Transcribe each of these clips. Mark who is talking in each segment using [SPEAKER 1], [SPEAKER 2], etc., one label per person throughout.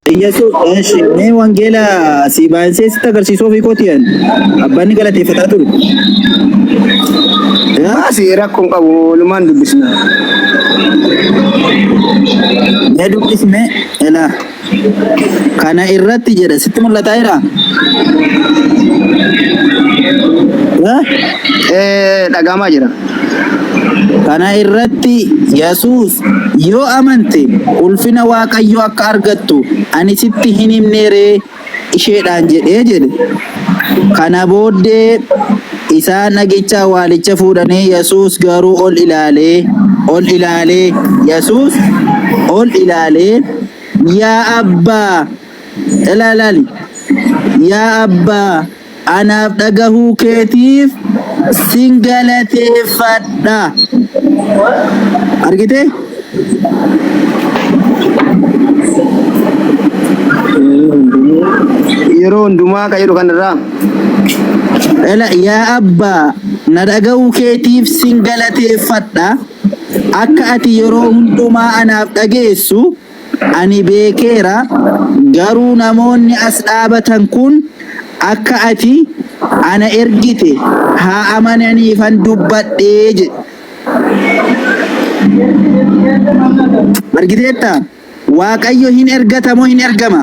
[SPEAKER 1] Iyyasuus eshi mee wangeela si baansee sitti agarsiisuu ofii kooti yan abbaan ni galateeffataa ture. Yaa?
[SPEAKER 2] Baasi rakkoon qabu walumaan dubbisna.
[SPEAKER 1] Mee dubbisme elaa kana irratti jedha sitti mul'ataa jira? Yaa?
[SPEAKER 2] Ee dhagahamaa jira.
[SPEAKER 1] Kana irratti Yesuus, Yoo amante ulfina Waaqayyoo akka argattu ani sitti hin himnee ree? isheedhaan jedhee jedhe. Kana booddee isaan dhagicha awwaalicha fuudhanii Yesuus garuu ol ilaalee, ol ilaalee, Yesuus ol ilaalee, Yaa Abbaa, ilaa ilaali, yaa Abbaa, Anaaf dhagahuu keetiif sin galateeffadha. Argitee?
[SPEAKER 2] Yeroo hundumaa kan jedhu kanarraa
[SPEAKER 1] Ela yaa abbaa na dhaga'uu keetiif sin galateeffadha. Akka ati yeroo hundumaa anaaf dhageessu Ani beekeera, garuu namoonni as dhaabatan kun akka ati ana ergite haa amananiifan dubbadhe jedhe. Argiteettaa? Waaqayyo hin ergata moo hin ergama?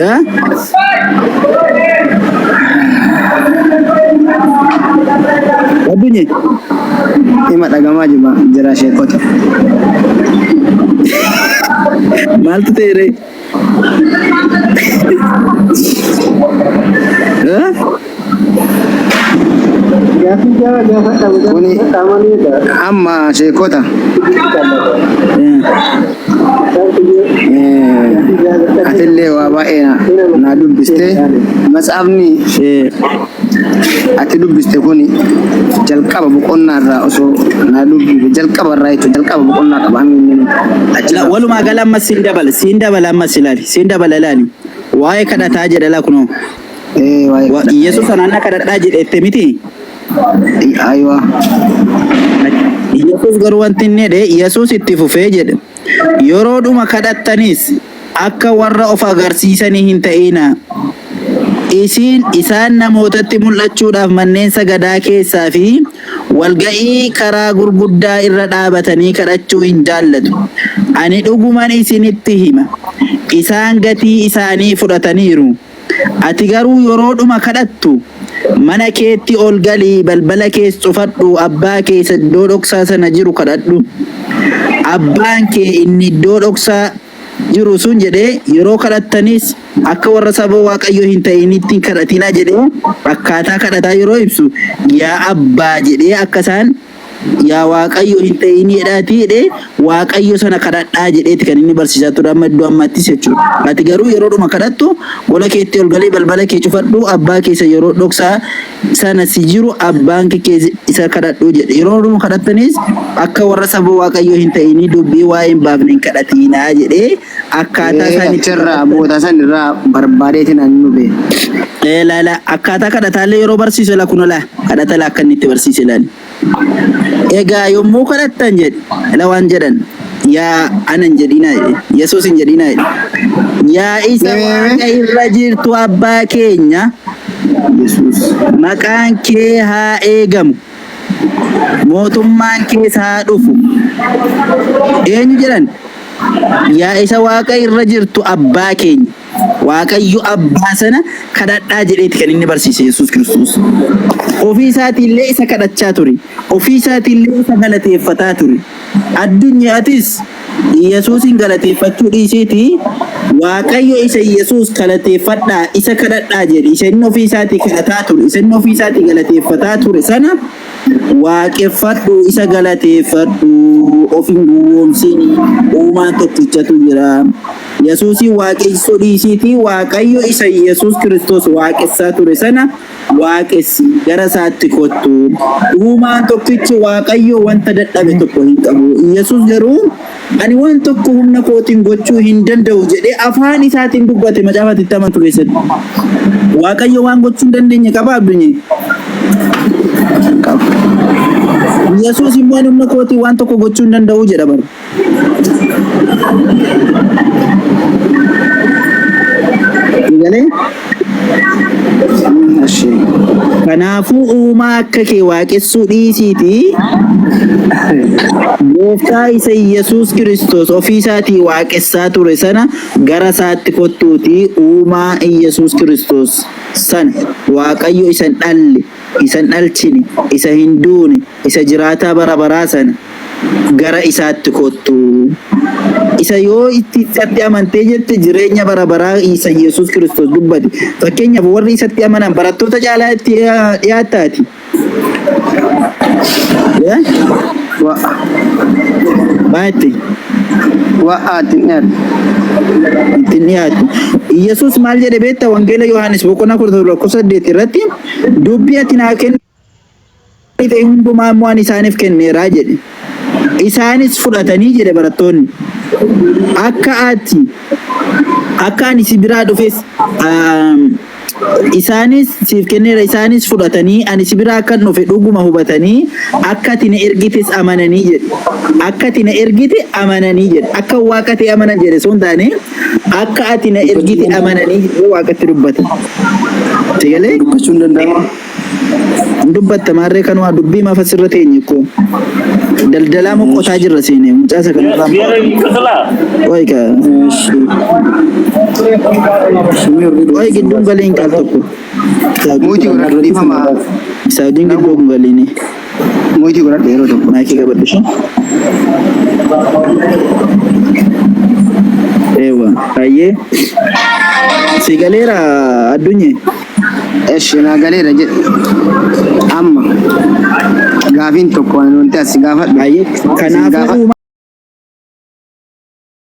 [SPEAKER 1] Eh? Addunye.
[SPEAKER 2] Ima dhagamaa jima jira sheekota.
[SPEAKER 1] Maaltu ta'e ree? Eh?
[SPEAKER 2] Kuni amma sheekota.
[SPEAKER 1] Eh.
[SPEAKER 2] Atillee waa baay'ee na dubbiste. Matsaafni
[SPEAKER 1] Eh.
[SPEAKER 2] ati dubbiste kun jalqaba boqonnaa irraa osoo na dubbifte jalqaba irraa jechuudha jalqaba boqonnaa qaba hammi inni
[SPEAKER 1] La,
[SPEAKER 2] achirraa.
[SPEAKER 1] walumaa gala ammas siin dabala siin dabala ammas ilaali siin dabala ilaali waa'ee kadhataa jedha laa kunoo
[SPEAKER 2] Ee waa'ee
[SPEAKER 1] Wa-
[SPEAKER 2] kadhataa.
[SPEAKER 1] Yesuus anaan na kadhadhaa jedhette miti
[SPEAKER 2] Aywa.
[SPEAKER 1] Yesuus garuu wanti inni jedhe Yesuus itti fufee jedhe yeroodhuma kadhattanis akka warra of agarsiisanii hin ta'inaa. Isiin isaan namootatti mul'achuudhaaf manneen sagadaa keessaa fi walga'ii karaa gurguddaa irra dhaabatanii kadhachuu hin jaallatu. Ani dhuguman isinitti hima, isaan gatii isaanii fudhataniiru. Ati garuu yeroodhuma kadhattu, mana keetti ol galii balbala kees cufadhuu abbaa kee isa iddoo dhoksaa sana jiru kadhadhu. Abbaan kee inni iddoo dhoksaa jiru sun jedhee yeroo kadhattanis akka warra saba Waaqayyoo hin ta'initti hin kadhatinaa jedhee akkaataa kadhataa yeroo ibsu yaa abbaa jedhee akka isaan yaa Waaqayyo hin ta'inii jedhaatii jedhee Waaqayyo sana kadhadhaa jedheeti kan inni barsiisaa ture amma iddoo ammaattis jechuudha. Ati garuu yeroodhuma kadhattu gola keetti ol galii balbala kee cufadhu abbaa keessa yeroo dhoksaa sana si jiru abbaan kee isa kadhadhu jedhe. Yeroodhuma kadhattanis akka warra saba Waaqayyoo hin ta'inii dubbii waa'ee hin baafne hin kadhatiinaa jedhee akkaataa
[SPEAKER 2] Ee
[SPEAKER 1] isaan itti
[SPEAKER 2] achirraa
[SPEAKER 1] kadhatan.
[SPEAKER 2] boota san irraa barbaadeetiin ani dhufe.
[SPEAKER 1] Ee laala akkaataa kadhataallee yeroo barsiisu la kunoo laa kadhata laa akka inni itti barsiise ilaali. Egaa yommuu kadhattan jedhe ila waan jedhan yaa ana hin jedhinaa jedhe Yesuus hin jedhinaa jedhe yaa isa
[SPEAKER 2] Mee mee
[SPEAKER 1] waaqa
[SPEAKER 2] mee.
[SPEAKER 1] irra jirtu abbaa keenya
[SPEAKER 2] Yesuus.
[SPEAKER 1] maqaan kee haa eegamu mootummaan kees haa dhufu eenyu jedhan yaa isa waaqa irra jirtu abbaa keenya Waaqayyo abbaa sana kadhadhaa jedheeti kan inni barsiise Yesuus Kiristoos. Ofii isaatiillee isa kadhachaa ture. Ofii isaatiillee isa galateeffataa ture. Addunyaatis Yesuusin galateeffachuu dhiisiiti Waaqayyo isa Yesuus galateeffadhaa isa kadhadhaa jedhe isa inni ofii isaatii kadhataa ture isa inni ofii isaatii galateeffataa ture sana Waaqeffadhu isa galateeffadhu of hin gowwoomsin uumaan tokkichatu jira. Yesuusiin waaqessuu dhiisiitii Waaqayyo isa Yesuus Kiristoos waaqessaa ture sana waaqessi gara isaatti kottu. Uumaan tokkichi Waaqayyo wanta dadhabe tokko hin qabu. Yesuus garuu ani waan tokko humna kootiin gochuu hin danda'u jedhee afaan isaatiin dubbate macaafa itti amantu keessatti. Waaqayyo waan gochuu hin dandeenye qaba addunyi.
[SPEAKER 2] Qabu.
[SPEAKER 1] Yesuus immoo ani humna kootiin waan tokko gochuu hin danda'u jedha bara. Galee?
[SPEAKER 2] Eshi.
[SPEAKER 1] Kanaafuu uumaa akka kee waaqessuu dhiisiitii gooftaa isa Yesuus Kiristoos ofii isaatii waaqessaa ture sana gara isaatti kottuutii uumaa Yesuus Kiristoos sana Waaqayyo isa hin dhalle, isa hin dhalchine, isa hin duune, isa jiraataa bara baraa sana gara isaatti kottu. Isa yoo itti isatti amantee jette jireenya bara baraa isa Yesuus Kiristoos dubbate. Fakkeenyaaf warri isatti amanan barattoota caalaa itti dhiyaattaati. Yaa?
[SPEAKER 2] Wa
[SPEAKER 1] Baay'eetti.
[SPEAKER 2] wa ati hin
[SPEAKER 1] Ittiin dhiyaatu. Yesuus maal jedhe beektaa? Wangeela Yohaannis boqonnaa 17 lakkoofsa 8 irratti dubbii ati naa kennite hundumaa immoo ani isaaniif kenneeraa jedhe. Isaanis fudhatanii jedhe barattoonni. Akka ati akka ani si biraa dhufes isaanis siif kenneera isaanis fudhatanii ani si biraa akkan dhufe dhuguma hubatanii akka ati na ergites amananii jedhe. Akka ati na ergite amananii jedhe. Akka waaqa ta'e amanan jedhe osoo hin taane akka ati na ergite amananii jedhee waaqatti dubbata. Si galee?
[SPEAKER 3] Dubbachuun danda'ama.
[SPEAKER 1] Hin dubbatta maarree kanuma dubbii maaf asirra teenye koo. Daldalaa moqotaa jirra seene mucaa isa kanarraa. Qoy ka. Qoy gidduun galiin qaal tokko.
[SPEAKER 2] Muutii godhadhu dhiifama.
[SPEAKER 1] Isaa wajjin gidduu galiini.
[SPEAKER 2] Muutii godhadhu yeroo tokko.
[SPEAKER 1] Maayikii qabadhu ishee. Eewwa baay'ee. Si galeera addunye.
[SPEAKER 2] Eshi naa galeera jedhe. Amma gaafiin tokko ani wanti as si gaafadhu.
[SPEAKER 1] Baay'ee.
[SPEAKER 2] Sin
[SPEAKER 1] Kanaafuu
[SPEAKER 2] gaafadhu.